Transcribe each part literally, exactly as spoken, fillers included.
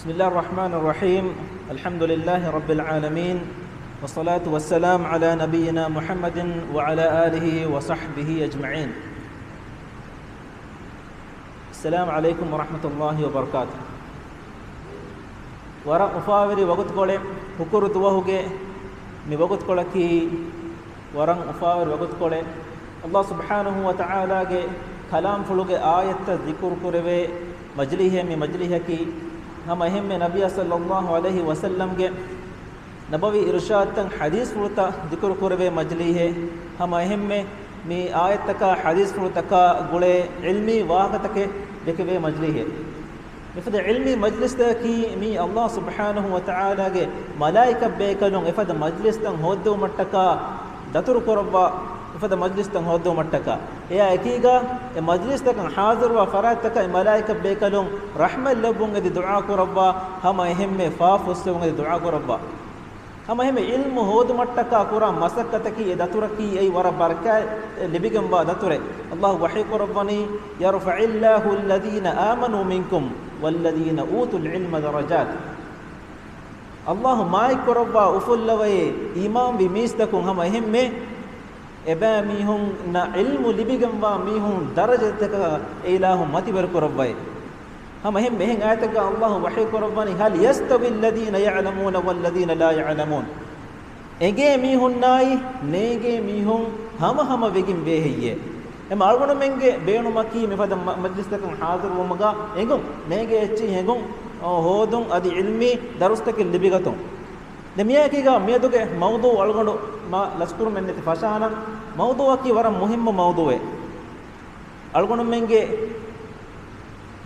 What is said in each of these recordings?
بسم الله الرحمن الرحيم. الحمد لله رب العالمين. والصلاة والسلام على نبينا محمد وعلى آله وصحبه أجمعين. السلام عليكم ورحمة الله وبركاته. ވަރަށް އުފާވެރި ވަގުތުކޮޅެއް، ހުކުރު ދުވަހުގެ މި ވަގުތުކޮޅަކީ ވަރަށް އުފާވެރި ވަގުތުކޮޅެއް. ﷲ ސުބްޙާނަހޫ ވަތަޢާލާގެ ކަލާމްފުޅުގެ އާޔަތްތައް ޒިކުރު ކުރެވޭ މަޖިލީހެއް މި މަޖިލީހަކީ. ހަމަ އެހެންމެ ނަބިއްޔާ ޞައްލައްލާހު ޢަލައިހި ވަސައްލަމްގެ ނަބަވީ އިރުޝާދުތައް ޙަދީޘްފުޅުތައް ޒިކުރު ކުރެވޭ މަޖިލީހެއް. ހަމަ އެހެންމެ މި އާޔަތްތަކާ ޙަދީޘްފުޅުތަކާ ގުޅޭ ޢިލްމީ ވާހަކަތަކެއް ދެކެވޭ މަޖިލީހެއް. މިފަދަ ޢިލްމީ މަޖްލިސްތަކަކީ މީ ﷲ ސުބްޙާނަހޫ ވަތަޢާލާގެ މަލާއިކަ ބޭކަލުން އެފަދަ މަޖްލިސްތައް ހޯއްދެވުމަށްޓަކާ ދަތުރު ކުރައްވާ، އެފަދަ މަޖްލިސްތައް ހޯއްދެވުމަށްޓަކާ. އެއާ އެކީގަ އެ މަޖްލިސްތަކަށް ޙާޟިރުވާ ފަރާތްތަކަށް އެ މަލާއިކަ ބޭކަލުން ރަޙްމަތް ލެއްވުން އެދި ދުޢާ ކުރައްވާ، ހަމަ އެހެންމެ ފާފަ ފުއްސެވުން އެދި ދުޢާ ކުރައްވާ. ހަމަ އެހެންމެ ޢިލްމު ހޯދުމަށްޓަކާ ކުރާ މަސައްކަތަކީ އެ ދަތުރަކީ އެއީ ވަރަށް ބަރަކާތް ލިބިގެންވާ ދަތުރެއް. ﷲ ވަޙީ ކުރައްވަނީ، يرفع الله الذين آمنوا منكم والذين أوتوا العلم درجات. ﷲ މާތްކުރައްވާ އުފުއްލަވައޭ އީމާންވި މީސްތަކުން ހަމަ އެހެންމެ އެބައިމީހުންނަށް ޢިލްމު ލިބިގެންވާ މީހުން ދަރަޖަތަކަށް އެ އިލާހު މަތިވެރި ކުރައްވައޭ. ހަމަ އެހެން އެހެން އާޔަތެއްގަ ﷲ ވަޙީ ކުރައްވަނީ، هل يستوي الذين يعلمون والذين لا يعلمون. އެނގޭ މީހުންނާއި ނޭނގޭ މީހުން ހަމަހަމަ ވެގެން ވޭ ހެއްޔޭ؟ އެމަ އަޅުގަނޑުމެންގެ ބޭނުމަކީ މިފަދަ މަ-، މަޖްލިސްތަކަށް ޙާޟިރުވުމުގަ އެނގުން، ނޭނގޭ އެއްޗެހި އެނގުން، އަ، ހޯދުން އަދި ޢިލްމީ ދަރުސްތަކެއް ލިބިގަތުން. ދެ މިއާއެކީގަ މިއަދުގެ މައުޟޫޢު އަޅުގަނޑު މާ ލަސްކުރުމެއްނެތި ފަށާނަން. މައުޟޫޢަކީ ވަރަށް މުހިއްމު މައުޟޫޢެއް. އަޅުގަނޑުމެންގެ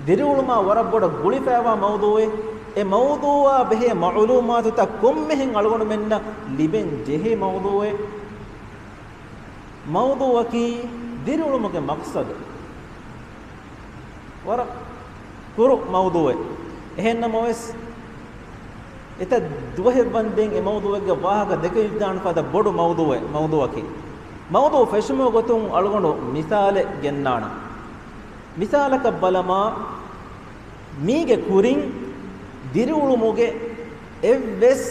ދިރިއުޅުމާ ވަރަށް ބޮޑަށް ގުޅިފައިވާ މައުޟޫޢެއް. އެ މައުޟޫޢާ ބެހޭ މަޢުލޫމާތުތައް ކޮންމެހެން އަޅުގަނޑުމެންނަށް ލިބެން ޖެހޭ މައުޟޫޢެއް. މައުޟޫޢަކީ ދިރިއުޅުމުގެ މަޤްޞަދު. ވަރަށް ކުރު މައުޟޫޢެއް. އެހެންނަމަވެސް، އެތައް ދުވަހެއް ވަންދެން އެ މައުޟޫޢެއްގެ ވާހަކަ ދެކެވިދާނެ ފަދަ ބޮޑު މައުޟޫޢެއް، މައުޟޫޢަކީ. މައުޟޫޢު ފެށުމުގެ ގޮތުން އަޅުގަނޑު މިސާލެއް ގެންނާނަން. މިސާލަކަށް ބަލަމާ، މީގެ ކުރިން ދިރިއުޅުމުގެ އެއްވެސް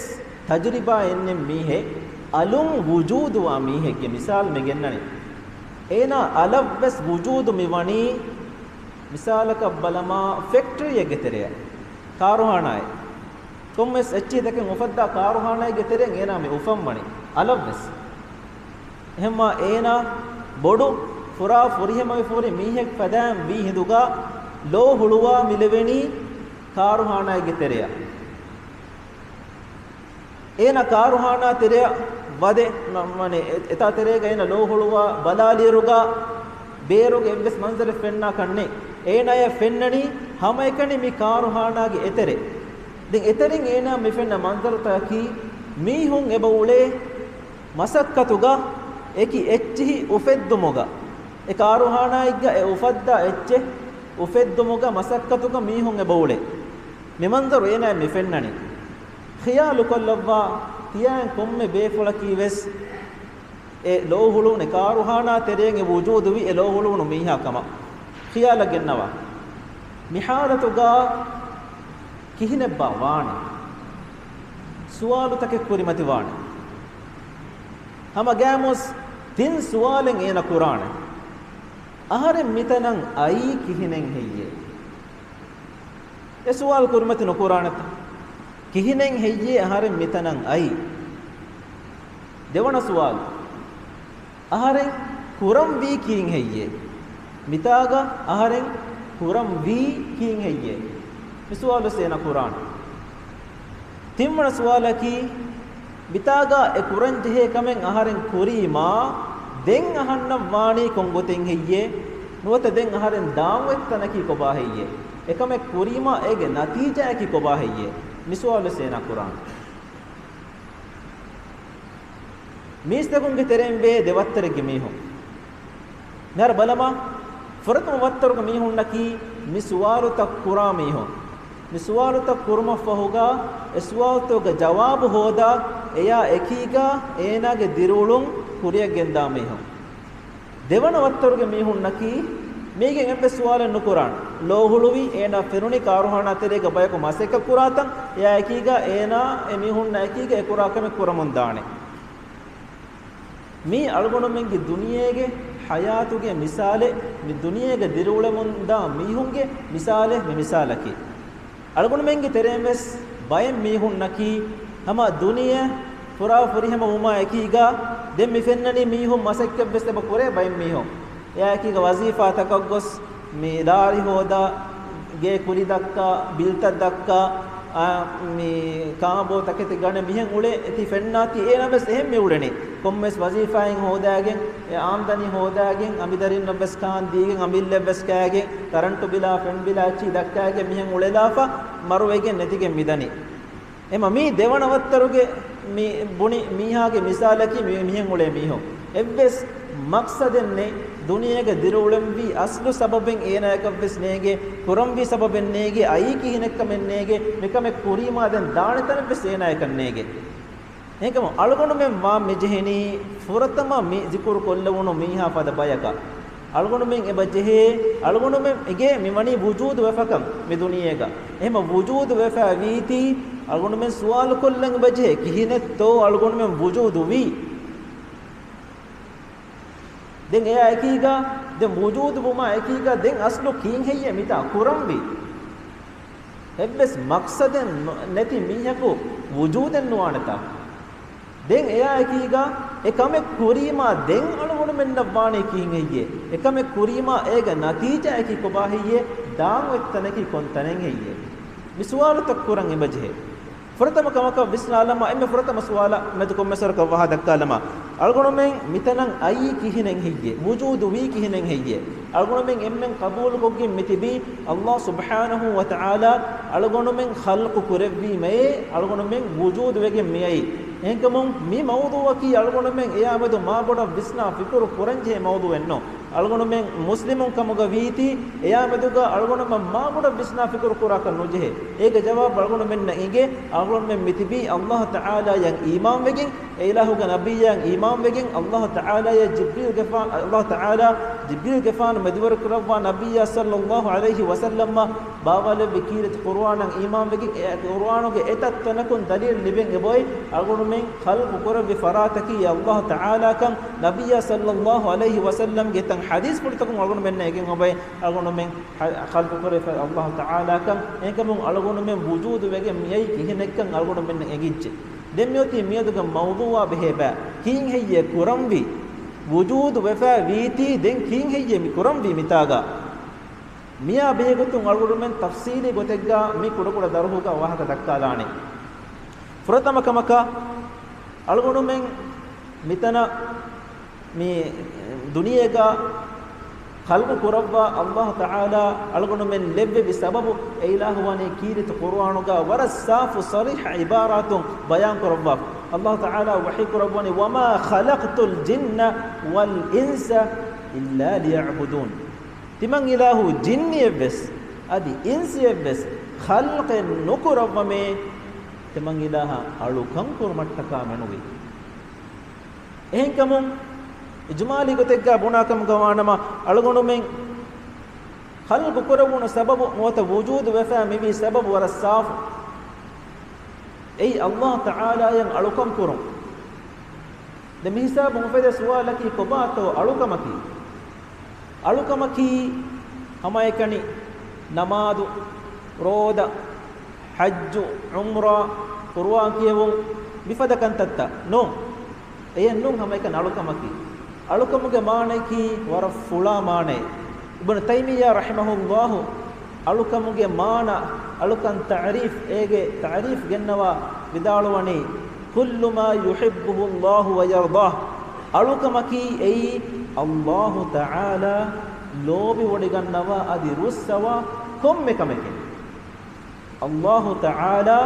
ތަޖުރިބާއެއް ނެތް މީހެއް، އަލުން ވުޖޫދުވާ މީހެއްގެ މިސާލު މި ގެންނަނީ. އޭނާ އަލަށްވެސް ވުޖޫދު މި ވަނީ، މިސާލަކަށް ބަލަމާ، ފެކްޓްރީއެއްގެ ތެރެއަށް، ކާރުހާނާއެއް. ކޮންމެސް އެއްޗެހި ދެކެން އުފައްދާ ކާރުހާނާއެއްގެ ތެރެއިން އޭނާ މި އުފަންވަނީ އަލަށްވެސް. އެހެންވާ އޭނާ ބޮޑު ފުރާ ފުރިހަމަވެފަ ހުރި މީހެއް ފަދައިން ވީ ހިނދުގަ ލޯ ހުޅުވާ މި ލެވެނީ ކާރުހާނާއެއްގެ ތެރެއަށް. އޭނާ ކާރުހާނާ ތެރެއަށް ވަދެ، މަ-، މަނެ، އެ-، އެތާ ތެރޭގަ އޭނާ ލޯ ހުޅުވާ ބަލާލިއިރުގަ ބޭރުގެ އެއްވެސް މަންޒަރެއް ފެންނާކަށް ނެތް. އޭނާޔަށް ފެންނަނީ ހަމައެކަނި މި ކާރުހާނާގެ އެތެރެ. ދެން އެތެރެން އޭނާ މި ފެންނަ މަންޒަރުތަކަކީ މީހުން އެބަ އުޅޭ މަސައްކަތުގަ އެކި އެއްޗިހި އުފެއްދުމުގަ، އެ ކާރުހާނާއެއްގަ އެ އުފައްދާ އެއްޗެއް އުފެއްދުމުގަ މަސައްކަތުގަ މީހުން އެބަ އުޅޭ. މި މަންޒަރު އޭނާއަށް މި ފެންނަނީ. ޚިޔާލުކޮށްލައްވާ، ތިޔައިން ކޮންމެ ބޭފުޅަކީ ވެސް އެ ލޯ ހުޅުވުނު ކާރުހާނާ ތެރޭގެ ވުޖޫދުވި އެ ލޯ ހުޅުވުނު މީހާ ކަމަށް ޚިޔާލަށް ގެންނަވާ. މި ޙާލަތުގަ ކިހިނެއްބާ ވާނެ؟ ސުވާލުތަކެއް ކުރިމަތިވާނެ. ހަމަ ގައިމުވެސް ތިން ސުވާލެއް އޭނަ ކުރާނެ. އަހަރެން މިތަނަށް އައީ ކިހިނެއް ހެއްޔޭ؟ އެ ސުވާލު ކުރިމަތި ނުކުރާނެތަ؟ ކިހިނެއް ހެއްޔޭ އަހަރެން މިތަނަށް އައީ؟ ދެވަނަ ސުވާލު. އަހަރެން ކުރަންވީ ކީއް ހެއްޔޭ؟ މިތާގަ އަހަރެން ކުރަންވީ ކީއް ހެއްޔޭ؟ މި ސުވާލު ވެސް އޭނަ ކުރާނެ. ތިންވަނަ ސުވާލަކީ، މިތާގަ އެ ކުރަންޖެހޭ ކަމެއް އަހަރެން ކުރީމާ، ދެން އަހަންނަށް ވާނީ ކޮން ގޮތެއް ހެއްޔޭ؟ ނުވަތަ ދެން އަހަރެން ދާން އޮތް ތަނަކީ ކޮބާ ހެއްޔޭ؟ އެކަމެއް ކުރީމާ އޭގެ ނަތީޖާއަކީ ކޮބާ ހެއްޔޭ؟ މި ސުވާލު ވެސް އޭނާ ކުރާނެ. މީސްތަކުންގެ ތެރެއިން ވޭ ދެ ވައްތަރެއްގެ މީހުން. މިހާރު ބަލަމާ، ފުރަތަމަ ވައްތަރުގެ މީހުންނަކީ މި ސުވާލުތައް ކުރާ މީހުން. މި ސުވާލުތައް ކުރުމަށްފަހުގަ، އެ ސުވާލުތަކުގެ ޖަވާބު ހޯދާ، އެޔާ އެކީގަ އޭނާގެ ދިރިއުޅުން ކުރިއަށް ގެންދާ މީހުން. ދެވަނަ ވައްތަރުގެ މީހުންނަކީ، މީގެ އެއްވެސް ސުވާލެއް ނުކުރާނެ. ލޯ ހުޅުވި އޭނާ ފެނުނީ ކާރުހާނާ ތެރޭގަ ބަޔަކު މަސައްކަތް ކުރާތަން، އެއާ އެކީގަ އޭނާ އެ މީހުންނާ އެކީގަ އެ ކުރާ ކަމެއް ކުރަމުން ދާނެ. މީ އަޅުގަނޑުމެންގެ ދުނިޔޭގެ ޙަޔާތުގެ މިސާލެއް، މި ދުނިޔޭގަ ދިރިއުޅެމުންދާ މީހުންގެ މިސާލެއް މި މިސާލަކީ. އަޅުގަނޑުމެންގެ ތެރެއިން ވެސް ބައެއް މީހުންނަކީ ހަމަ ދުނިޔެ ފުރާ ފުރިހަމަ ވުމާ އެކީގަ ދެން މި ފެންނަނީ މީހުން މަސައްކަތް ވެސް އެބަ ކުރޭ ބައެއް މީހުން. އެއާއެކީގަ ވަޒީފާތަކަށް ގޮސް، މި ލާރި ހޯދާ، ގޭ ކުރި ދައްކާ، ބިލްތައް ދައްކާ، އާ، މި ކާބޯ ތަކެތި ގަނެ މިހެން އުޅޭ ތި ފެންނާތީ އޭނަ ވެސް އެހެން މި އުޅެނީ. ކޮންމެސް ވަޒީފާއެއް ހޯދާގެން، އެ އާމްދަނީ ހޯދާގެން، އަނބިދަރިންނަށް ވެސް ކާން ދީގެން، އަމިއްލައަށް ވެސް ކާގެން، ކަރަންޓު ބިލާ، ފެން ބިލާ އެއްޗިހި ދައްކާގެން މިހެން އުޅެލާފަ، މަރުވެގެން ނެތިގެން މިދަނީ. އެމަ މީ ދެވަނަ ވައްތަރުގެ މި ބުނި މީހާގެ މިސާލަކީ މި މިހެން އުޅޭ މީހުން. އެއްވެސް މަޤްޞަދެއް ނެތް، ދުނިޔޭގަ ދިރިއުޅެންވީ އަސްލު ސަބަބެއް އޭނާޔަކަށް ވެސް ނޭގެ، ކުރަންވީ ސަބަބެއް ނޭގެ، އައީ ކިހިނެއްކަމެއް ނޭގެ، މިކަމެއް ކުރީމާ ދެން ދާނެ ތަނެއް ވެސް އޭނާޔަކަށް ނޭގެ. އެހެންކަމުން އަޅުގަނޑުމެން ވާން މިޖެހެނީ ފުރަތަމަ މި ޒިކުރު ކޮށްލެވުނު މީހާ ފަދަ ބަޔަކަށް. އަޅުގަނޑުމެން އެބަ ޖެހޭ، އަޅުގަނޑުމެން އެނގޭ މި ވަނީ ވުޖޫދު ވެފަކަން މި ދުނިޔޭގަ. އެހެމަ ވުޖޫދު ވެފަ ވީތީ، އަޅުގަނޑުމެން ސުވާލު ކޮށްލަން އެބަ ޖެހޭ، ކިހިނެއްތޯ އަޅުގަނޑުމެން ވުޖޫދު ވީ؟ ދެން އެއާ އެކީގަ، ދެން ވުޖޫދު ވުމާ އެކީގަ، ދެން އަސްލު ކީން ހެއްޔޭ މިތާ ކުރަންވީ؟ އެއްވެސް މަޤްޞަދެއް ނު-، ނެތި މީހަކު ވުޖޫދެއް ނުވާނެތާ؟ ދެން އެއާ އެކީގަ، އެ ކަމެއް ކުރީމާ ދެން އަޅުގަނޑުމެންނަށް ވާނީ ކިހިން ހެއްޔޭ؟ އެ ކަމެއް ކުރީމާ އޭގެ ނަތީޖާއަކީ ކޮބާ ހެއްޔޭ؟ ދާން އޮތް ތަނަކީ ކޮން ތަނެއް ހެއްޔޭ؟ މި ސުވާލުތައް ކުރަން އެބަޖެހޭ. ފުރަތަމަ ކަމަކަށް ވިސްނާލަމާ، އެންމެ ފުރަތަމަ ސުވާލަށް މެދު ކޮންމެސް ވަރަކަށް ވާހަކަ ދައްކާލަމާ، އަޅުގަނޑުމެން މިތަނަށް އައީ ކިހިނެއް ހެއްޔޭ؟ ވުޖޫދު ވީ ކިހިނެއް ހެއްޔޭ؟ އަޅުގަނޑުމެން އެންމެން ޤަބޫލުކޮށްގެން މިތިބީ، ﷲ ސުބްޙާނަހޫ ވަތަޢާލާ އަޅުގަނޑުމެން ޚަލްޤު ކުރެއްވީމައޭ، އަޅުގަނޑުމެން ވުޖޫދު ވެގެން މިއައީ. އެހެންކަމުން މި މައުޟޫޢަކީ އަޅުގަނޑުމެން އެޔާމެދު މާބޮޑަށް ވިސްނާ ފިކުރު ކުރަންޖެހޭ މައުޟޫޢެއްނޫން. އަޅުގަނޑުމެން މުސްލިމުން ކަމުގަ ވީތީ، އެޔާމެދުގަ އަޅުގަނޑުމެން މާބޮޑަށް ވިސްނާ ފިކުރު ކުރާކަށް ނުޖެހޭ. އޭގެ ޖަވާބު އަޅުގަނޑުމެންނަށް އެނގޭ، އަޅުގަނޑުމެން މިތިބީ ﷲ ތަޢާލާޔަށް އީމާންވެގެން، އެ އިލާހުގެ ނަބިއްޔާއަށް އީމާންވެގެން، ﷲ ތަޢާލާޔަށް ޖިބްރީލްގެފާނު، ﷲ ތަޢާލާ ޖިބްރީލްގެފާނު މެދުވެރިކުރައްވާ ނަބިއްޔާ ޞައްލައްލާހު ޢަލައިހި ވަސައްލަމަށް ބާވާލެއްވި ކީރިތި ޤުރުއާނަށް އީމާންވެގެން، އެ ޤުރުއާނުގެ އެތައް ތަނަކުން ދަލީލް ލިބެން އެބައޮތް، އަޅުގަނޑުމެން ޚަލްޤު ކުރެއްވި ފަރާތަކީ ﷲ ތަޢާލާކަން، ނަބިއްޔާ ޞައްލައްލާހު ޢަލައިހި ވަސައްލަމްގެ އެތައް ޙަދީޘްފުޅުތަކުން އަޅުގަނޑުމެންނަށް އެނގެން އެބައޮތް، އަޅުގަނޑުމެން ޚަ-، ޚަލްޤު ކުރެވިފައި ﷲ ތަޢާލާކަން. އެހެންކަމުން އަޅުގަނޑުމެން ވުޖޫދު ވެގެން މިއައީ ކިހިނެއްކަން އަޅުގަނޑުމެންނަށް އެނގިއްޖެ. ދެން މިއޮތީ މިއަދުގެ މައުޟޫޢާ ބެހޭ ބައި. ކީން ހެއްޔޭ ކުރަންވީ؟ ވުޖޫދު ވެފައި ވީތީ ދެން ކީން ހެއްޔޭ މި ކުރަންވީ މިތާގަ؟ މިއާ ބެހޭގޮތުން އަޅުގަނޑުމެން ތަފްޞީލީ ގޮތެއްގަ މި ކުޑަކުޑަ ދަރުހުގަ ވާހަކަ ދައްކާލާނެ. ފުރަތަމަ ކަމަކަށް އަޅުގަނޑުމެން މިތަނަށް މި ދުނިޔޭގަ ޚަލްޤު ކުރައްވާ ﷲ ތަޢާލާ އަޅުގަނޑުމެން ލެއްވެވި ސަބަބު، އެ އިލާހު ވަނީ ކީރިތި ޤުރުއާނުގަ ވަރަށް ސާފު ޞަރީޙަ ޢިބާރާތުން ބަޔާން ކުރައްވާފަ. ﷲ ތަޢާލާ ވަޙީ ކުރައްވަނީ، "وما خلقت الجن والإنس إلا ليعبدون." ތިމަން އިލާހު ޖިންނިއެއްވެސް އަދި އިންސިއެއްވެސް ޚަލްޤެއް ނުކުރައްވަމޭ، ތިމަން އިލާހަށް އަޅުކަން ކުރުމަށްޓަކާ މެނުވީ. އެހެންކަމުން، އިޖުމާލީ ގޮތެއްގަ ބުނާކަމުގަ ވާނަމަ، އަޅުގަނޑުމެން ޚަލްޤު ކުރެވުނު ސަބަބު ނުވަތަ ވުޖޫދު ވެފަ މިވީ ސަބަބު ވަރަށް ސާފު. އެއީ ﷲ ތަޢާލާޔަށް އަޅުކަން ކުރުން. ދެ މި ހިސާބުން އުފެދޭ ސުވާލަކީ ކޮބާތޯ އަޅުކަމަކީ؟ އަޅުކަމަކީ ހަމައެކަނި ނަމާދު، ރޯދަ، ޙައްޖު، ޢުމްރާ، ޤުރުއާން ކިޔެވުން މިފަދަ ކަންތައްތައް ނޫން. އެޔެއް ނޫން ހަމައެކަނި އަޅުކަމަކީ. އަޅުކަމުގެ މާނަޔަކީ ވަރަށް ފުޅާ މާނައެއް. އިބްނު ތައިމިއްޔާ ރަޙިމަހުﷲ އަޅުކަމުގެ މާނަ، އަޅުކަން ތަޢުރީފް، އޭގެ ތަޢުރީފް ގެންނަވާ ވިދާޅުވަނީ، "كل ما يحبه الله ويرضاه." އަޅުކަމަކީ އެއީ ﷲ ތަޢާލާ ލޯބިވޮޑިގަންނަވާ އަދި ރުއްސަވާ ކޮންމެ ކަމެކޭ. ﷲ ތަޢާލާ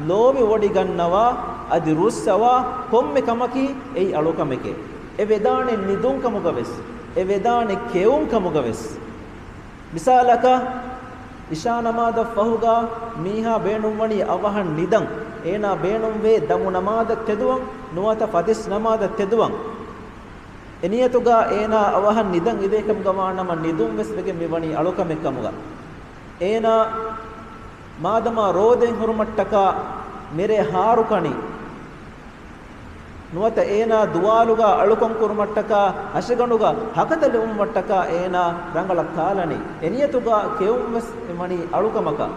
ލޯބިވޮޑިގަންނަވާ އަދި ރުއްސަވާ ކޮންމެ ކަމަކީ އެއީ އަޅުކަމެކޭ. އެ ވެދާނެ ނިދުން ކަމުގަވެސް، އެ ވެދާނެ ކެއުން ކަމުގަވެސް. މިސާލަކަށް، އިޝާ ނަމާދަށް ފަހުގަ މީހާ ބޭނުންވަނީ އަވަހަށް ނިދަން، އޭނާ ބޭނުންވޭ ދަމު ނަމާދަށް ތެދުވަން، ނުވަތަ ފަތިސް ނަމާދަށް ތެދުވަން. އެ ނިޔަތުގަ އޭނާ އަވަހަށް ނިދަން އިދޭކަމުގަ ވާނަމަ، ނިދުން ވެސް ވެގެން މިވަނީ އަޅުކަމެއް ކަމުގަ. އޭނާ މާދަމާ ރޯދައިން ހުރުމަށްޓަކާ މިރޭ ހާރުކަނީ، ނުވަތަ އޭނާ ދުވާލުގަ އަޅުކަން ކުރުމަށްޓަކާ ހަށިގަނޑުގަ ހަކަތަ ލިބުމަށްޓަކާ އޭނާ ރަނގަޅަށް ކާލަނީ، އެ ނިޔަތުގަ ކެއުން ވެސް މިވަނީ އަޅުކަމަކަށް.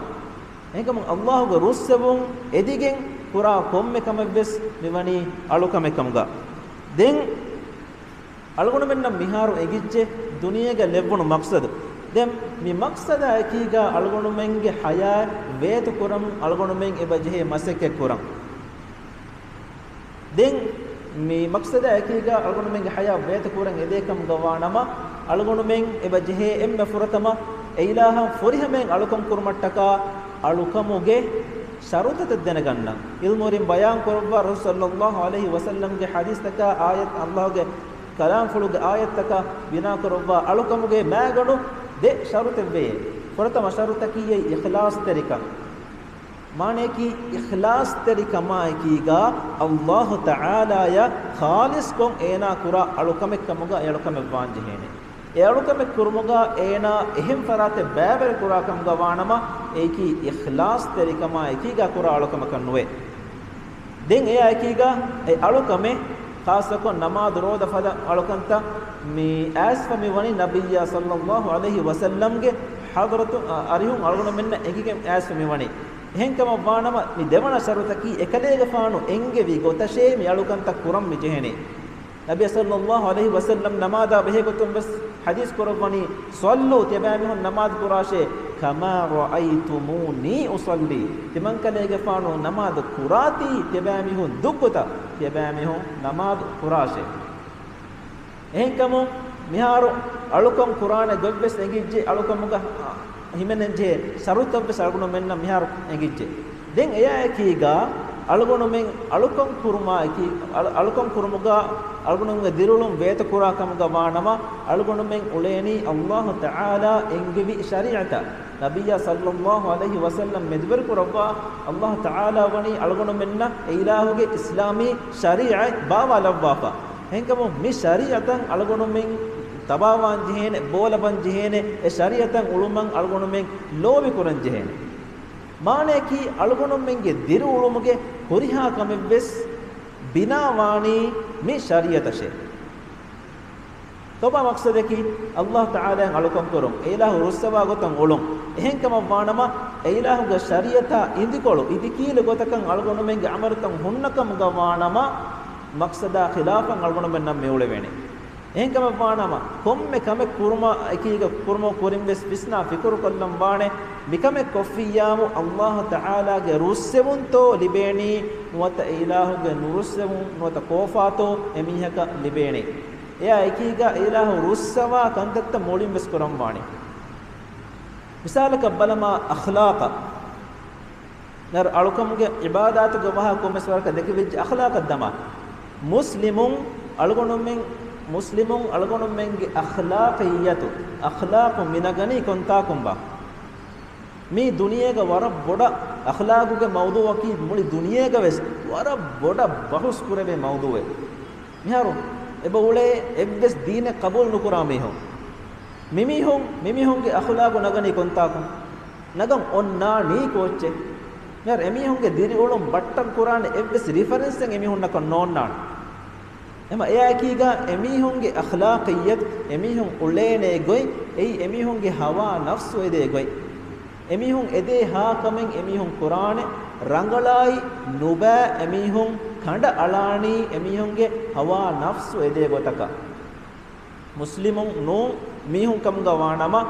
އެހެންކަމުން އައްލާހުގެ ރުއްސެވުން އެދިގެން ކުރާ ކޮންމެ ކަމެއް ވެސް މިވަނީ އަޅުކަމެއް ކަމުގަ. ދެން އަޅުގަނޑުމެންނަށް މިހާރު އެނގިއްޖެ ދުނިޔޭގަ ލެއްވުނު މަޤްޞަދު. ދެން މި މަޤްޞަދާ އެކީގަ އަޅުގަނޑުމެންގެ ޙަޔާތް ވޭތުކުރަން އަޅުގަނޑުމެން އެބަ ޖެހޭ މަސައްކަތް ކުރަން. ދެން މި މަޤްޞަދާ އެކީގަ އަޅުގަނޑުމެންގެ ޙަޔާތް ވޭތުކުރަން އެދޭކަމުގަ ވާނަމަ، އަޅުގަނޑުމެން އެބަ ޖެހޭ އެންމެ ފުރަތަމަ އެ އިލާހަށް ފުރިހަމައިން އަޅުކަން ކުރުމަށްޓަކާ އަޅުކަމުގެ ޝަރުތަތައް ދެނެގަންނަން. ޢިލްމުވެރިން ބަޔާން ކުރައްވާ ރަސޫލު ޞައްލައްލާހު ޢަލައިހި ވަސައްލަމްގެ ޙަދީޘްތަކާ އާޔަތް، އައްލާހުގެ ކަލާމްފުޅުގެ އާޔަތްތަކާ ބިނާކުރައްވާ އަޅުކަމުގެ މައިގަނޑު ދެ ޝަރުތެއްވެޔޭ. ފުރަތަމަ ޝަރުތަކީ އެއީ އިޚްލާޞްތެރިކަން. މާނަޔަކީ އިޚްލާޞްތެރިކަމާއެކީގަ އައްލާހު ތަޢާލާޔަށް ޚާލިޞްކޮށް އޭނާ ކުރާ އަޅުކަމެއްކަމުގަ އެ އަޅުކަމެއް ވާންޖެހޭނެ. އެ އަޅުކަމެއް ކުރުމުގަ އޭނާ އެހެން ފަރާތެއް ބައިވެރި ކުރާކަމުގަ ވާނަމަ، އެއީކީ އިޚްލާޞްތެރިކަމާއެކީގަ ކުރާ އަޅުކަމަކަށް ނުވޭ. ދެން އެއާއެކީގަ އެ އަޅުކަމެއް، ޚާއްޞަކޮށް ނަމާދު ރޯދަ ފަދަ އަޅުކަންތައް މި އައިސްފަ މިވަނީ ނަބިއްޔާ ޞައްލައްލާހު ޢަލައިހި ވަސައްލަމްގެ ޙަޟްރަތު، އަ، އަރިހުން އަޅުގަނޑުމެންނަށް އެނގިގެން އައިސްފަ މިވަނީ. އެހެންކަމަށްވާނަމަ، މި ދެވަނަ ޝަރުތަކީ އެކަލޭގެފާނު އެންގެވި ގޮތަށޭ މި އަޅުކަންތައް ކުރަން މި ޖެހެނީ. ނަބިއްޔާ ޞައްލައްލާހު ޢަލައިހި ވަސައްލަމް ނަމާދާ ބެހޭގޮތުން ވެސް ޙަދީޘް ކުރައްވަނީ، "ޞައްލޫ، ތިޔަބައިމީހުން ނަމާދު ކުރާށޭ، ކަމާ ރައައިތުމޫނީ އުޞައްލީ." ތިމަންކަލޭގެފާނު ނަމާދު ކުރާތީ، ތިޔަބައިމީހުން ދުއްގޮތަށް ތިޔަބައިމީހުން ނަމާދު ކުރާށޭ. އެހެންކަމުން މިހާރު އަޅުކަން ކުރާނެ ގޮތްވެސް އެނގިއްޖެ، އަޅުކަމުގަ ހިމެނެންޖެހޭ ޝަރުތަށްވެސް އަޅުގަނޑުމެންނަށް މިހާރު އެނގިއްޖެ. ދެން އެއާއެކީގަ އަޅުގަނޑުމެން އަޅުކަން ކުރުމާއެކީ، އަޅު-، އަޅުކަން ކުރުމުގަ އަޅުގަނޑުމެންގެ ދިރިއުޅުން ވޭތުކުރާ ކަމުގަ ވާނަމަ، އަޅުގަނޑުމެން އުޅޭނީ އައްލާހު ތަޢާލާ އެންގެވި ޝަރީޢަތަށް. ނަބިއްޔާ ޞައްލައްލާހު ޢަލައިހި ވަސައްލަމް މެދުވެރިކުރައްވާ އައްލާހު ތަޢާލާ ވަނީ އަޅުގަނޑުމެންނަށް އެ އިލާހުގެ އިސްލާމީ ޝަރީޢަތް ބާވާލައްވާފަ. އެހެންކަމުން މި ޝަރީޢަތަށް އަޅުގަނޑުމެން ތަބާވާން ޖެހޭނެ، ބޯލަބަން ޖެހޭނެ، އެ ޝަރީޢަތަށް އުޅުމަށް އަޅުގަނޑުމެން ލޯބިކުރަން ޖެހޭނެ. މާނަޔަކީ އަޅުގަނޑުމެންގެ ދިރިއުޅުމުގެ ހުރިހާ ކަމެއްވެސް ބިނާވާނީ މި ޝަރީޢަތަށޭ. ކޮބާ މަޤްޞަދަކީ؟ އައްލާހު ތަޢާލާއަށް އަޅުކަން ކުރުން، އެ އިލާހު ރުއްސަވާ ގޮތަށް އުޅުން. އެހެންކަމަށް ވާނަމަ، އެ އިލާހުގެ ޝަރީޢަތާ އިނދިކޮޅު އިދިކީލު ގޮތަކަށް އަޅުގަނޑުމެންގެ ޢަމަލުތައް ހުންނަ ކަމުގަ ވާނަމަ، މަޤްޞަދާ ޚިލާފަށް އަޅުގަނޑުމެންނަށް މި އުޅެވޭނެ. އެހެންކަމަށް ވާނަމަ، ކޮންމެ ކަމެއް ކުރުމަށް އެކީގަ ކުރުމަށް ކުރިން ވެސް ވިސްނާ ފިކުރު ކޮށްލަން ވާނެ، މިކަމެއް ކޮށްފިއްޔާމު އައްލާހު ތަޢާލާގެ ރުއްސެވުންތޯ ލިބޭނީ، ނުވަތަ އެ އިލާހުގެ ނުރުއްސެވުން ނުވަތަ ކޯފާތޯ އެމީހަކަށް ލިބޭނީ. އެއާ އެކީގަ އެ އިލާހު ރުއްސަވާ ކަންތައްތައް މުޅިން ވެސް ކުރަން ވާނެ. މިސާލަކަށް ބަލަމާ، އަޚްލާޤަށް. ނަރ އަޅުކަމުގެ ޢިބާދާތުގެ ވާހަކަ ކޮންމެސް ވަރަކަށް ދެކެވިއްޖެ އަޚްލާޤަށް ދަމާ. މުސްލިމުން އަޅުގަނޑުމެން، މުސްލިމުން އަޅުގަނޑުމެންގެ އަޚްލާޤިއްޔަތު، އަޚްލާޤު މިނަގަނީ ކޮންތާކުންބާ؟ މީ ދުނިޔޭގަ ވަރަށް ބޮޑަށް އަޚްލާޤުގެ މައުޟޫޢަކީ މުޅި ދުނިޔޭގަ ވެސް ވަރަށް ބޮޑަށް ބަހުސް ކުރެވޭ މައުޟޫޢެއް. މިހާރު އެބަ އުޅޭ އެއްވެސް ދީނެއް ޤަބޫލު ނުކުރާ މީހުން. މިމީހުން، މިމީހުންގެ އަޚްލާޤު ނަގަނީ ކޮންތާކުން؟ ނަގަން އޮންނާނީ ކޯއްޗެއް؟ މިހާރު އެމީހުންގެ ދިރިއުޅުން ބައްޓަން ކުރާނެ އެއްވެސް ރިފަރެންސެއް އެމީހުންނަކަށް ނޯންނާނެ. އެމަ އެއާއެކީގަ އެމީހުންގެ އަޚްލާޤިއްޔަތު، އެމީހުން އުޅޭނޭ ގޮތް، އެއީ އެމީހުންގެ ހަވާ ނަފްސު އެދޭ ގޮތް. އެމީހުން އެދޭ ހާ ކަމެއް އެމީހުން ކުރާނެ، ރަނގަޅާއި ނުބައި އެމީހުން ކަނޑައަޅާނީ އެމީހުންގެ ހަވާ ނަފްސު އެދޭ ގޮތަކަށް. މުސްލިމުން ނޫން މީހުން ކަމުގަ ވާނަމަ،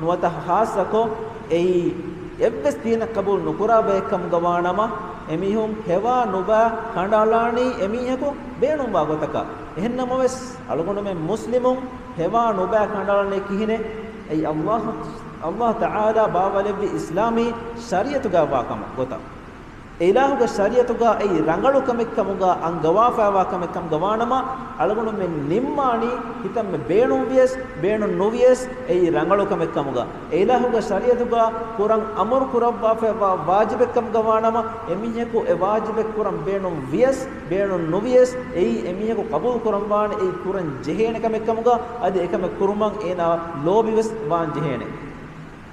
ނުވަތަ ޚާއްޞަކޮށް އެއީ އެއްވެސް ދީނެއް ޤަބޫލު ނުކުރާ ބައެއް ކަމުގަ ވާނަމަ، އެމީހުން ހެވާ ނުބައި ކަނޑައަޅާނީ އެމީހަކު ބޭނުންވާ ގޮތަކަށް. އެހެންނަމަވެސް، އަޅުގަނޑުމެން މުސްލިމުން ހެވާ ނުބައި ކަނޑައަޅަނީ ކިހިނެއް؟ އެއީ އައްލާހު، އައްލާހު ތަޢާލާ ބާވަލެއްވި އިސްލާމީ ޝަރީޢަތުގައިވާ ކަމަށް ގޮތަށް. އެ އިލާހުގެ ޝަރީޢަތުގަ އެއީ ރަނގަޅު ކަމެއް ކަމުގަ އަންގަވާފައިވާ ކަމެއް ކަމުގަ ވާނަމަ، އަޅުގަނޑުމެން ނިންމާނީ ކިތަންމެ ބޭނުން ވިޔަސް، ބޭނުން ނުވިޔަސް އެއީ ރަނގަޅު ކަމެއް ކަމުގަ. އެ އިލާހުގެ ޝަރީޢަތުގަ ކުރަން އަމުރު ކުރައްވާފައިވާ ވާޖިބެއް ކަމުގަ ވާނަމަ، އެމީހަކު އެ ވާޖިބެއް ކުރަން ބޭނުން ވިޔަސް، ބޭނުން ނުވިޔަސް އެއީ އެމީހަކު ޤަބޫލު ކުރަންވާނެ އެއީ ކުރަން ޖެހޭނެ ކަމެއް ކަމުގަ، އަދި އެކަމެއް ކުރުމަށް އޭނާ ލޯބިވެސް ވާން ޖެހޭނެ.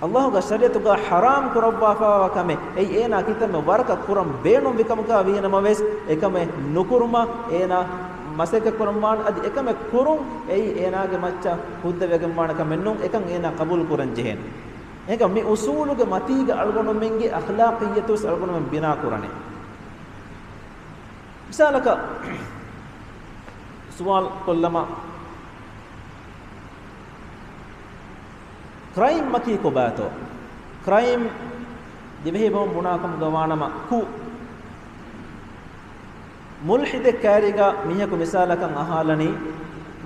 އައްލާހުގެ ޝަރީޢަތުގަ ޙަރާމް ކުރައްވާފައިވާ ކަމެއް އެއީ އޭނާ ކިތަންމެ ވަރަކަށް ކުރަން ބޭނުންވި ކަމުގަ ވީނަމަވެސް، އެކަމެއް ނުކުރުމަށް އޭނާ މަސައްކަތް ކުރަންވާނެ. އަދި އެކަމެއް ކުރުން އެއީ އޭނާގެ މައްޗަށް ހުއްދަވެގެންވާނެ ކަމެއް ނޫން. އެކަން އޭނާ ޤަބޫލު ކުރަން ޖެހޭނެ. އެހެންކަމުން މި އުޞޫލުގެ މަތީގަ އަޅުގަނޑުމެންގެ އަޚްލާޤިއްޔަތުވެސް އަޅުގަނޑުމެން ބިނާ ކުރަނީ. މިސާލަކަށް، ސުވާލު ކޮށްލަމާ، ކްރައިމްއަކީ ކޮބާތޯ؟ ކްރައިމް ދިވެހިބަހުން ބުނާކަމުގަ ވާނަމަ ކު. މުލްޙިދެއް ކައިރީގަ މީހަކު މިސާލަކަށް އަހާލަނީ،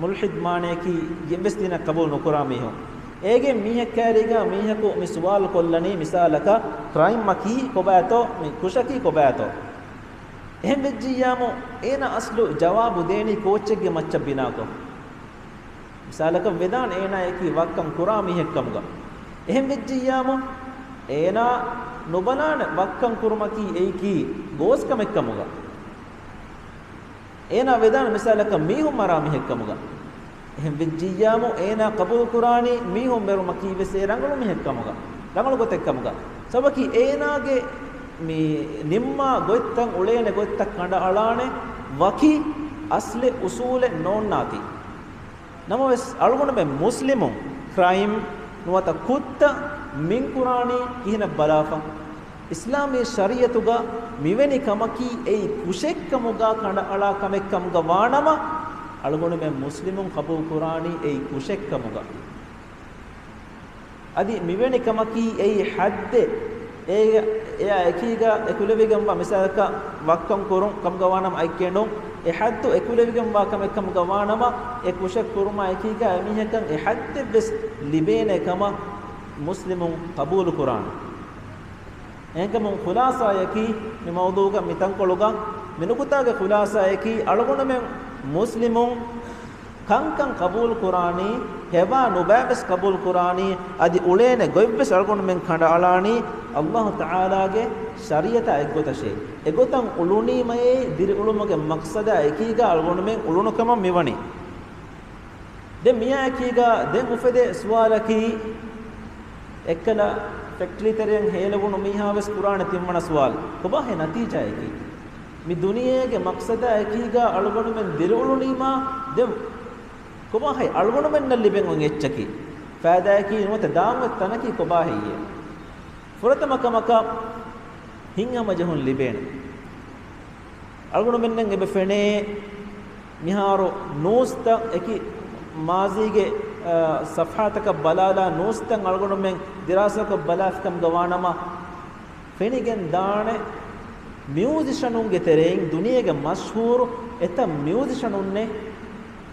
މުލްޙިދް މާނަޔަކީ އެއްވެސް ދީނެއް ޤަބޫލު ނުކުރާ މީހުން. އޭގެ މީހެއް ކައިރީގަ މީހަކު މި ސުވާލު ކޮށްލަނީ، މިސާލަކަށް، ކްރައިމްއަކީ ކޮބާތޯ؟ މި ކުށަކީ ކޮބާތޯ؟ އެހެން ވެއްޖިއްޔާމު، އޭނަ އަސްލު ޖަވާބު ދޭނީ ކޯއްޗެއްގެ މައްޗަށް ބިނާކޮށް. މިސާލަކަށް ވެދާނެ އޭނާއަކީ ވައްކަން ކުރާ މީހެއްކަމުގަ. އެހެން ވެއްޖިއްޔާމު، އޭނާ ނުބަލާނެ ވައްކަން ކުރުމަކީ އެއީކީ ގޯސްކަމެއްކަމުގަ. އޭނާ ވެދާނެ މިސާލަކަށް މީހުން މަރާ މީހެއްކަމުގަ. އެހެން ވެއްޖިއްޔާމު، އޭނާ ޤަބޫލުކުރާނީ މީހުން މެރުމަކީ ވެސް އެ ރަނގަޅު މީހެއްކަމުގަ، ރަނގަޅު ގޮތެއްކަމުގަ. ސަބަބަކީ އޭނާގެ މި ނިންމާ ގޮތްތައް، އުޅޭނެ ގޮތްތައް ކަނޑައަޅާނެ ވަކި އަސްލެއް އުސޫލެއް ނޯންނާތީ. ނަމަވެސް، އަޅުގަނޑުމެން މުސްލިމުން ކްރައިމް ނުވަތަ ކުށްތައް މިން ކުރާނީ ކިހިނެއް ބަލާފަ؟ އިސްލާމީ ޝަރީޢަތުގަ މިވެނި ކަމަކީ އެއީ ކުށެއްކަމުގަ ކަނޑައަޅާ ކަމެއްކަމުގަ ވާނަމަ، އަޅުގަނޑުމެން މުސްލިމުން ޤަބޫލު ކުރާނީ އެއީ ކުށެއްކަމުގަ. އަދި މިވެނި ކަމަކީ އެއީ ޙައްދެއް. އޭގެ، އެއާ އެކީގަ އެކުލެވިގެންވާ މިސާލަކަށް ވައްކަން ކުރުން ކަމުގަ ވާނަމަ އައިކޭނު، އެ ޙައްދު އެކުލެވިގެންވާ ކަމެއް ކަމުގަ ވާނަމަ، އެ ކުށެއް ކުރުމާ އެކީގަ އެމީހަކަށް އެ ޙައްދެއްވެސް ލިބޭނެ ކަމަށް މުސްލިމުން ޤަބޫލު ކުރާނެ. އެހެންކަމުން ޚުލާޞާއަކީ މި މައުޟޫޢުގަ މި ތަންކޮޅުގަ މި ނުކުތާގެ ޚުލާޞާއަކީ އަޅުގަނޑުމެން މުސްލިމުން ކަންކަން ޤަބޫލު ކުރާނީ، ހެވާ ނުބައިވެސް ޤަބޫލު ކުރާނީ، އަދި އުޅޭނެ ގޮތްވެސް އަޅުގަނޑުމެން ކަނޑައަޅާނީ އައްލާހު ތަޢާލާގެ ޝަރީޢަތާ އެއްގޮތަށޭ. އެގޮތަށް އުޅުނީމައޭ ދިރިއުޅުމުގެ މަޤްޞަދާ އެކީގަ އަޅުގަނޑުމެން އުޅުނު ކަމަށް މިވަނީ. ދެން މިއާއެކީގަ ދެން އުފެދޭ ސުވާލަކީ، އެއްކަލަ ފެކްޓްރީ ތެރެއަށް ހޭލެވުނު މީހާވެސް ކުރާނެ ތިންވަނަ ސުވާލު، ކޮބާހޭ ނަތީޖާއަކީ؟ މި ދުނިޔޭގެ މަޤްޞަދާ އެކީގަ އަޅުގަނޑުމެން ދިރިއުޅުނީމާ ދެން ކޮބާހޭ އަޅުގަނޑުމެންނަށް ލިބެން އޮތް އެއްޗަކީ؟ ފައިދާއަކީ ނުވަތަ ދާން އޮތް ތަނަކީ ކޮބާހެއްޔޭ؟ ފުރަތަމަ ކަމަކަށް ހިތްހަމަޖެހުން ލިބޭނެ. އަޅުގަނޑުމެންނަށް އެބަ ފެނޭ، މިހާރު ނޫސްތައް އެކި މާޒީގެ، އަ، ޞަފްޙާތަކަށް ބަލާލާ ނޫސްތައް އަޅުގަނޑުމެން ދިރާސާކޮށް ބަލާފިކަމުގަ ވާނަމަ، ފެނިގެން ދާނެ މިއުޒިޝަނުންގެ ތެރެއިން ދުނިޔޭގެ މަޝްހޫރު އެތައް މިއުޒިޝަނުންނެއް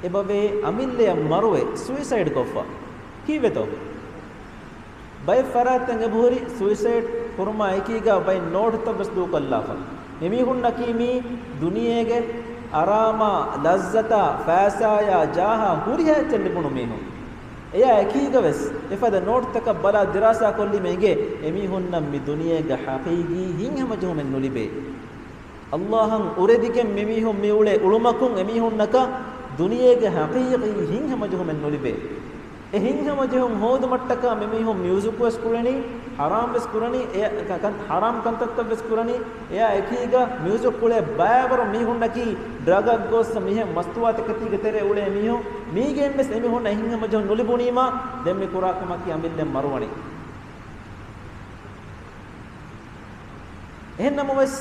އެބަވޭ އަމިއްލަޔަށް މަރުވެ ސުއިސައިޑް ކޮށްފަ. ކީއްވެތޯ؟ ބައެއް ފަރާތްތައް އެބަހުރި ސުއިސައިޑް ކުރުމާ އެކީގަ ބައެއް ނޯޓްތައް ވެސް ދޫކޮށްލާފަ. އެމީހުންނަކީ މީ ދުނިޔޭގެ އަރާމާ، ލައްޒަތާ، ފައިސާޔާ، ޖާހާ ހުރިހާ އެއްޗެއް ލިބުނު މީހުން. އެޔާ އެކީގަ ވެސް އެފަދަ ނޯޓްތަކަށް ބަލާ ދިރާސާ ކޮށްލީމަ އެނގޭ، އެމީހުންނަށް މި ދުނިޔޭގަ ޙަޤީޤީ ހިތްހަމަޖެހުމެއް ނުލިބޭ. އައްލާހަށް އުރެދިގެން މިމީހުން މިއުޅޭ އުޅުމަކުން އެމީހުންނަކަށް ދުނިޔޭގެ ޙަޤީޤީ ހިތްހަމަޖެހުމެއް ނުލިބޭ. އެ ހިތްހަމަޖެހުން ހޯދުމަށްޓަކާ މިމީހުން މިއުޒިކު ވެސް ކުޅެނީ، ޙަރާމް ވެސް ކުރަނީ، އެ ކަ-، ކަން-، ޙަރާމް ކަންތައްތައް ވެސް ކުރަނީ. އެޔާ އެކީގަ މިއުޒިކް ކުޅޭ ބައިވަރު މީހުންނަކީ ޑްރަގަށް ގޮސް މިހެން މަސްތުވާތަކެތީގެ ތެރޭ އުޅޭ މީހުން. މީގެން ވެސް އެމީހުންނަށް ހިތްހަމަޖެހުން ނުލިބުނީމާ، ދެން މި ކުރާ ކަމަކީ އަމިއްލަ މަރުވަނީ. އެހެން ނަމަވެސް،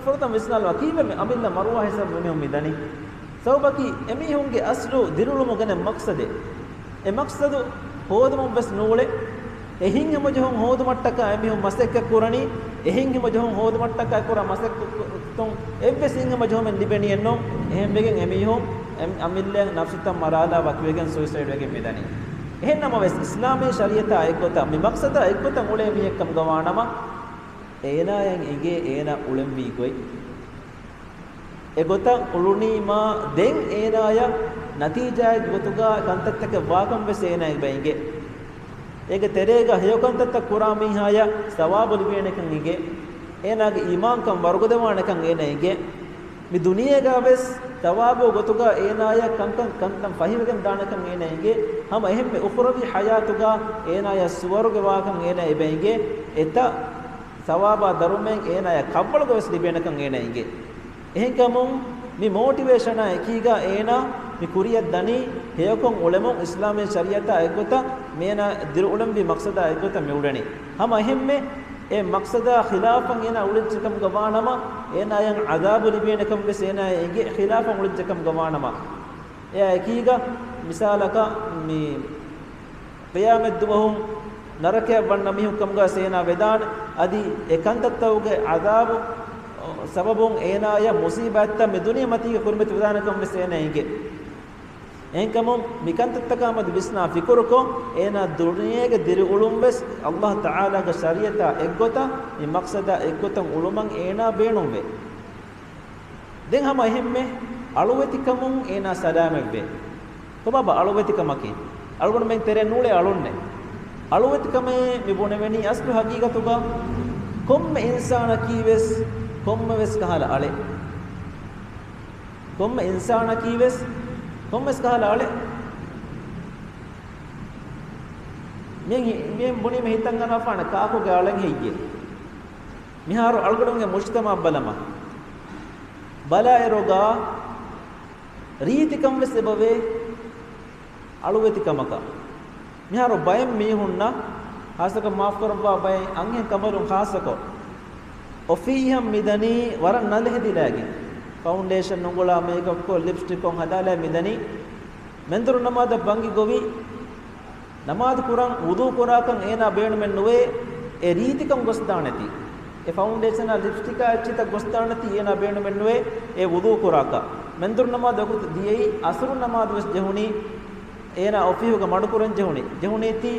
ފުރަތަމަ ވިސްނާލަބަ، ކީއްވެ މި އަމިއްލަ މަރުވާ ހިސާބު މީހުން މި ދަނީ؟ ސަބަބަކީ އެމީހުންގެ އަސްލު ދިރިއުޅުމުގެ މަޤްޞަދެއް. އެ މަޤްޞަދު ހޯދުމަށް ވެސް ނޫޅެ. އެ ހިތްހަމަޖެހުން ހޯދުމަށްޓަކާ އެމީހުން މަސައްކަތް ކުރަނީ، އެ ހިތްހަމަޖެހުން ހޯދުމަށްޓަކާ ކުރާ މަސައްކަތުން އެއްވެސް ހިތްހަމަޖެހުމެއް ލިބެނީއެއްނު. އެހެންވެގެން އެމީހުން އެ-، އަމިއްލަ ނަފްސުތައް މަރާލާ ވަކިވެގެން ސުއިސައިޑް ވެގެން މިދަނީ. އެހެން ނަމަވެސް، އިސްލާމީ ޝަރީޢަތާ އެއްގޮތަށް މި މަޤްޞަދާ އެއްގޮތަށް އުޅޭ މީހެއްކަމުގަ ވާނަމަ، އޭނާޔަށް އެނގޭ އޭނާ އުޅެންވީ ގޮތް. އެގޮތަށް އުޅުނީމާ ދެން އޭނާޔަށް ނަތީޖާއެއްގެ ގޮތުގަ ކަންތައްތަކެއް ވާކަން ވެސް އޭނާއަށް އެބަ އެނގޭ. އޭގެ ތެރޭގަ ހެޔޮ ކަންތައްތައް ކުރާ މީހާޔަށް ސަވާބު ލިބޭނެކަން އެނގޭ. އޭނާގެ އީމާންކަން ވަރުގަދަވާނެކަން އޭނަ އެނގޭ. މި ދުނިޔޭގަ ވެސް ސަވާބު ގޮތުގަ އޭނާޔަށް ކަންކަން، ކަންކަން ފަހިވެގެން ދާނެކަން އޭނަ އެނގޭ. ހަމަ އެހެންމެ އުޚުރަވީ ޙަޔާތުގަ އޭނާޔަށް ސުވަރުގެ ވާކަން އޭނަ އެބަ އެނގޭ. އެތައް ސަވާބާ ދަރުމައެއް އޭނާޔަށް ކަށްވަޅުގަ ވެސް ލިބޭނެކަން އޭނަ އެނގޭ. އެހެންކަމުން މި މޯޓިވޭޝަނާ އެކީގަ އޭނާ މި ކުރިޔަށް ދަނީ ހެޔޮކޮށް އުޅެމުން، އިސްލާމީ ޝަރީޢަތާ އެއްގޮތަށް މޭނާ ދިރިއުޅެންވީ މަޤްޞަދާ އެއްގޮތަށް މި އުޅެނީ. ހަމަ އެހެންމެ އެ މަޤްޞަދާ ޚިލާފަށް އޭނާ އުޅިއްޖެކަމުގަ ވާނަމަ، އޭނާޔަށް ޢަޛާބު ލިބޭނެކަން ވެސް އޭނާ އެނގޭ، ޚިލާފަށް އުޅިއްޖެކަމުގަ ވާނަމަ. އެއާ އެކީގަ މިސާލަކަށް މި ޤިޔާމަތްދުވަހު ނަރަކަޔަށް ވަންނަ މީހުން ކަމުގަ އޭނާ ވެދާނެ. އަދި އެ ކަންތައްތަކުގެ ޢަޛާބު ސަބަބުން އޭނާޔަށް މުޞީބާތްތައް މި ދުނިޔެމަތީގަ ކުރިމަތިވެދާނެކަން ވެސް އޭނާ އެނގޭ. އެހެންކަމުން މިކަންތައްތަކާމެދު ވިސްނާ ފިކުރުކޮށް، އޭނާ ދުނިޔޭގެ ދިރިއުޅުން ވެސް ﷲ ތަޢާލާގެ ޝަރީޢަތާ އެއްގޮތަށް، މި މަޤްޞަދާ އެއްގޮތަށް އުޅުމަށް އޭނާ ބޭނުންވޭ. ދެން ހަމަ އެހެންމެ އަޅުވެތިކަމުން އޭނާ ސަލާމަތްވޭ. ކޮބާބާ އަޅުވެތިކަމަކީ؟ އަޅުގަނޑުމެން ތެރޭ ނޫޅޭ އަޅުންނެއް. އަޅުވެތިކަމޭ މި ބުނެވެނީ އަސްލު ހަގީގަތުގަ ކޮންމެ އިންސާނަކީ ވެސް ކޮންމެ ވެސް ކަހަލަ އަޅެއް. ކޮންމެ އިންސާނަކީ ވެސް ކޮންމެސް ކަހަލަ އަޅެއް. މި، މި ބުނީމަ ހިތަށް އަރާފާނެ ކާކުގެ އަޅެއް ހެއްޔޭ؟ މިހާރު އަޅުގަނޑުމެންގެ މުޖްތަމަޢަށް ބަލަމާ. ބަލާއިރުގަ ރީތިކަން ވެސް އެބަވޭ އަޅުވެތިކަމަކަށް. މިހާރު ބައެއް މީހުންނަށް، ޚާއްޞަކޮށް މާފުކުރައްވާ ބައެއް އަންހެން ކަނބަލުން ޚާއްޞަކޮށް، އޮފީހަށް މިދަނީ ވަރަށް ނަލަ ހެދިލާގެން. ފައުންޑޭޝަން އުނގުޅާ، މޭކަޕްކޮށް، ލިޕްސްޓިކްކޮށް ހަދާލާ މިދަނީ. މެންދުރު ނަމާދަށް ބަންގި ގޮވި، ނަމާދު ކުރަން ވުޟޫ ކުރާކަން އޭނާ ބޭނުމެއް ނުވޭ، އެ ރީތިކަން ގޮސްދާނެތީ. އެ ފައުންޑޭޝަނާ ލިޕްސްޓިކާ އެއްޗިތައް ގޮސްދާނެތީ އޭނާ ބޭނުމެއް ނުވޭ، އެ ވުޟޫ ކުރާކަށް. މެންދުރު ނަމާދު ވަގުތު ދިޔައީ، އަސުރު ނަމާދު ވެސް ޖެހުނީ، އޭނާ އޮފީހުގަ މަޑުކުރަން ޖެހުނީ، ޖެހުނީތީ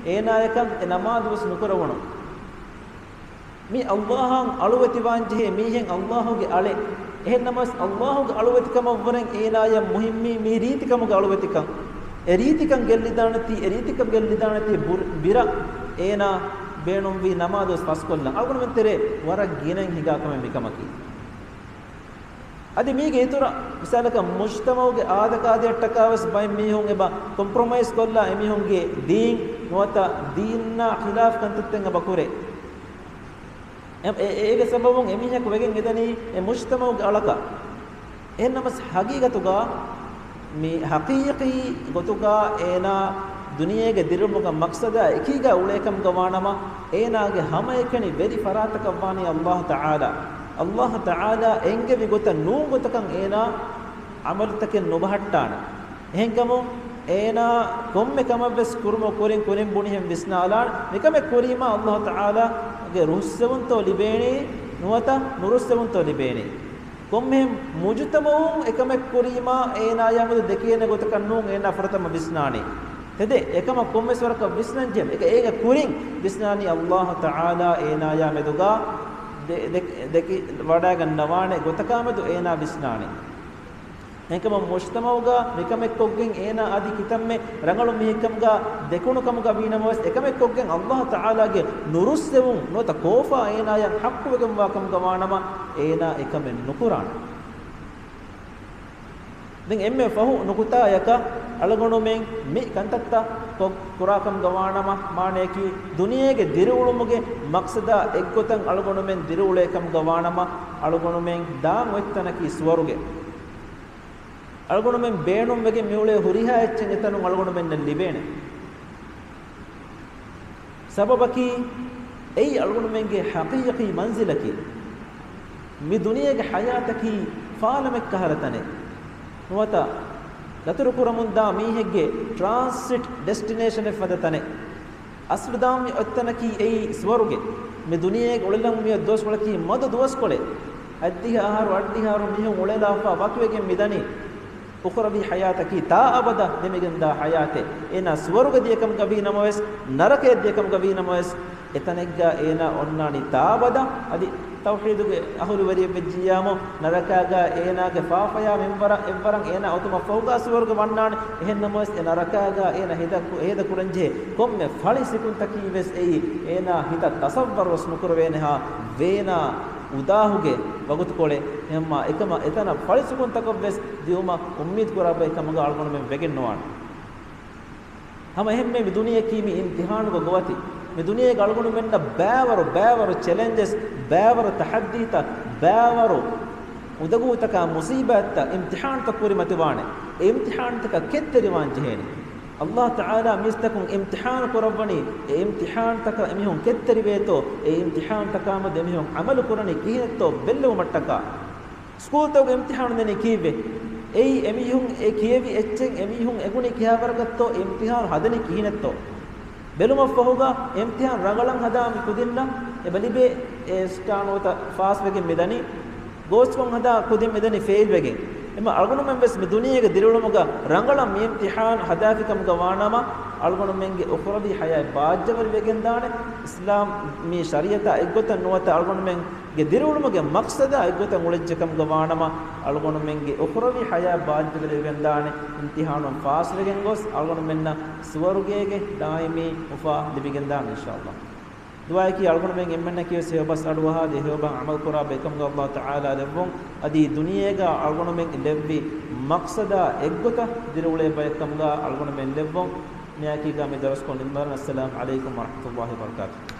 އޭނާޔަކަށް އެ ނަމާދު ވެސް ނުކުރެވުނު. މި ﷲ އަށް އަޅުވެތިވާންޖެހޭ މީހެއް ﷲ ގެ އަޅެއް. އެހެންނަމަވެސް ﷲ ގެ އަޅުވެތިކަމަށްވުރެން އޭނާޔަށް މުހިއްމީ މި ރީތިކަމުގެ އަޅުވެތިކަން. އެ ރީތިކަން ގެއްލިދާނެތީ، އެ ރީތިކަން ގެއްލިދާނެތީ ބުރ-، ބިރަށް އޭނާ ބޭނުންވީ ނަމާދުވެސް ފަސްކޮށްލަން. އަޅުގަނޑުމެން ތެރޭ ވަރަށް ގިނައިން ހިނގާ ކަމެއް މިކަމަކީ. އަދި މީގެ އިތުރަށް މިސާލަކަށް މުޖްތަމަޢުގެ އާދަކާދައަށްޓަކާ ވެސް ބައެއް މީހުން އެބަ ކޮމްޕްރޮމައިޒް ކޮށްލާ، އެމީހުންގެ ދީން ނުވަތަ ދީންނާ ޚިލާފް ކަންތައްތައް އެބަ ކުރޭ. އެ، އެ، އޭގެ ސަބަބުން އެމީހަކު ވެގެން އެދަނީ އެ މުޖްތަމަޢުގެ އަޅަކަށް. އެހެންނަމަސް ހަގީގަތުގަ މި ޙަޤީޤީ ގޮތުގަ އޭނާ ދުނިޔޭގެ ދިރިއުޅުމުގެ މަޤްޞަދާ އެކީގަ އުޅޭކަމުގަ ވާނަމަ، އޭނާގެ ހަމައެކަނި ވެރި ފަރާތަކަށް ވާނީ ﷲ ތަޢާލާ. ﷲ ތަޢާލާ އެންގެވި ގޮތަށް ނޫން ގޮތަކަށް އޭނާ ޢަމަލުތަކެއް ނުބަހައްޓާނެ. އެހެންކަމުން އޭނާ ކޮންމެ ކަމެއްވެސް ކުރުމުގެ ކުރިން ކުރިން ބުނިހެން ވިސްނާލާނެ. މިކަމެއް ކުރީމާ ﷲ ތަޢާލާގެ ރުއްސެވުންތޯ ލިބޭނީ ނުވަތަ ނުރުއްސެވުންތޯ ލިބޭނީ؟ ކޮންމެހެން މުޖުތަމަޢުން އެކަމެއް ކުރީމާ އޭނާޔާމެދު ދެކޭނެ ގޮތަކަށް ނޫން އޭނާ ފުރަތަމަ ވިސްނާނީ. ތެދެއް، އެކަމަށް ކޮންމެސް ވަރަކަށް ވިސްނަންޖެހޭ. އޭގެ ކުރިން ވިސްނާނީ ﷲ ތަޢާލާ އޭނާޔާމެދުގަ ދެ-، ދެ-، ދެކި ވަޑައިގަންނަވާނެ ގޮތަކާމެދު އޭނާ ވިސްނާނީ. އެހެންކަމުން މުޖްތަމަޢުގަ މިކަމެއްކޮށްގެން އޭނާ އަދި ކިތަންމެ ރަނގަޅު މީހެއްކަމުގަ ދެކުނު ކަމުގަ ވީނަމަވެސް، އެކަމެއްކޮށްގެން ﷲ ތަޢާލާގެ ނުރުއްސެވުން ނުވަތަ ކޯފާ އޭނާޔަށް ޙައްޤުވެގެންވާ ކަމުގަ ވާނަމަ، އޭނާ އެކަމެއް ނުކުރާނެ. ދެން އެންމެ ފަހު ނުކުތާޔަކަށް އަޅުގަނޑުމެން މި ކަންތައްތައް ކޮށް ކުރާކަމުގަ ވާނަމަ، މާނަޔަކީ ދުނިޔޭގެ ދިރިއުޅުމުގެ މަޤްޞަދާ އެއްގޮތަށް އަޅުގަނޑުމެން ދިރިއުޅޭކަމުގަ ވާނަމަ، އަޅުގަނޑުމެން ދާން އޮތްތަނަކީ ސުވަރުގެ. އަޅުގަނޑުމެން ބޭނުންވެގެން މިއުޅޭ ހުރިހާ އެއްޗެއް އެތަނުން އަޅުގަނޑުމެންނަށް ލިބޭނެ. ސަބަބަކީ، އެއީ އަޅުގަނޑުމެންގެ ޙަޤީޤީ މަންޒިލަކީ. މި ދުނިޔޭގެ ޙަޔާތަކީ ފާލަމެއްކަހަލަ ތަނެއް. ނުވަތަ ދަތުރުކުރަމުންދާ މީހެއްގެ ޓްރާންސިޓް ޑެސްޓިނޭޝަނެއް ފަދަ ތަނެއް. އަސްލު ދާން މި އޮތްތަނަކީ އެއީ ސުވަރުގެ. މި ދުނިޔޭގަ އުޅެލަން މިއޮތް ދުވަސްކޮޅަކީ މަދު ދުވަސްކޮޅެއް. ހަތްދިހަ އަހަރު، އަށްޑިހަ އަހަރު މީހުން އުޅެލާފަ ވަކިވެގެން މިދަނީ. އުޚްރަވީ ޙަޔާތަކީ ތާ އަބަދަށް ދެމިގެންދާ ޙަޔާތެއް. އޭނާ ސުވަރުގެ ދިޔަކަމުގަ ވީ ނަމަވެސް، ނަރަކަޔަށް ދިޔަކަމުގަ ވީ ނަމަވެސް، އެތަނެއްގަ އޭނާ އޮންނާނީ ތާއަބަދަށް، އަދި ތައުޙީދުގެ އަހުލުވެރިއެއް ވެއްޖިއްޔާމު، ނަރަކާގަ އޭނާގެ ފާފަޔާ މިންވަރަށް އެއްވަރަށް އޭނާ އޮތުމަށްފަހުގަ ސުވަރުގެ ވަންނާނެ. އެހެންނަމަވެސް އެ ނަރަކާގަ އޭނާ ހޭދަ ކު-، ހޭދަކުރަންޖެހޭ ކޮންމެ ފަޅި ސިކުންތަކީވެސް އެއީ އޭނާ ހިތަށް ތަޞައްވަރުވެސް ނުކުރެވޭނެހާ ވޭނާ އުދާހުގެ ވަގުތުކޮޅެއް. އެހެންމާ އެކަމަށް އެތަނަށް ފަޅި ސިކުންތަކަށްވެސް ދިއުމަށް އުއްމީދު ކުރާ ބައެއް ކަމުގަ އަޅުގަނޑުމެން ވެގެން ނުވާނެ. ހަމަ އެހެންމެ މި ދުނިޔެއަކީ މި އިމްތިޙާނުގެ ގޮވަތި. މި ދުނިޔޭގަ އަޅުގަނޑުމެންނަށް ބައިވަރު، ބައިވަރު ޗެލެންޖެސް، ބައިވަރު ތަޙައްދީތައް، ބައިވަރު އުނދަގޫތަކާ، މުޞީބާތްތައް، އިމްތިޙާންތައް ކުރިމަތިވާނެ. އެ އިމްތިޙާންތަކަށް ކެތްތެރިވާން ޖެހޭނެ. ﷲ ތަޢާލާ މީސްތަކުން އިމްތިޙާނު ކުރައްވަނީ، އެ އިމްތިޙާންތަކަށް އެމީހުން ކެތްތެރިވޭތޯ، އެ އިމްތިޙާންތަކާމެދު އެމީހުން ޢަމަލު ކުރަނީ ކިހިނެއްތޯ ބެއްލެވުމަށްޓަކާ. ސްކޫލްތަކުގެ އިމްތިޙާނު ދެނީ ކީއްވެ؟ އެއީ އެމީހުން އެ ކިޔެވި އެއްޗެއް އެމީހުން އެގުނީ ކިހާވަރަކަށްތޯ، އިމްތިޙާނު ހަދަނީ ކިހިނެއްތޯ ބެލުމަށްފަހުގަ، އިމްތިޙާނު ރަނގަޅަށް ހަދާ މި ކުދިންނަށް އެބަ ލިބޭ އެ ސްޓާނުވަތަ ފާސްވެގެން މިދަނީ، ގޯސްކޮށް ހަދާ ކުދިން މިދަނީ ފެއިލްވެގެން. އެމަ އަޅުގަނޑުމެން ވެސް މި ދުނިޔޭގެ ދިރިއުޅުމުގަ ރަނގަޅަށް މި އިމްތިޙާނު ހަދާފިކަމުގަ ވާނަމަ، އަޅުގަނޑުމެންގެ އުޚްރަވީ ޙަޔާތް ބާއްޖަވެރިވެގެންދާނެ. އިސްލާމް މި ޝަރީޢަތާ އެއްގޮތަށް ނުވަތަ އަޅުގަނޑުމެން ގެ ދިރިއުޅުމުގެ މަޤްޞަދާ އެއްގޮތަށް އުޅެއްޖެ ކަމުގަ ވާނަމަ، އަޅުގަނޑުމެންގެ އުޚްރަވީ ޙަޔާތް ބާއްޖަވެރިވެގެންދާނެ. އިމްތިޙާނުން ފާސްވެގެން ގޮސް، އަޅުގަނޑުމެންނަށް ސުވަރުގޭގެ ދާއިމީ އުފާ ލިބިގެންދާނެ އިންޝާﷲ. ދުޢާއަކީ އަޅުގަނޑުމެން އެންމެންނަކީވެސް ހެޔޮބަސް އަޑުއަހާ ދޭ ހެޔޮބަހަށް ޢަމަލުކުރާ ބައެއްކަމުގަ ﷲ ތަޢާލާ ލެއްވުން. އަދި ދުނިޔޭގަ އަޅުގަނޑުމެން ލެއްވި މަޤްޞަދާ އެއްގޮތަށް ދިރިއުޅޭ ބައެއްކަމުގަ އަޅުގަނޑުމެން ލެއްވުން. މިއާއެކީގަ މި ދަރުސްކޮޅު ނިންމާލަން. އައްސަލާމު ޢަލައިކުމް ވަރަޙްމަތުﷲ ވަބަރަކާތުހު.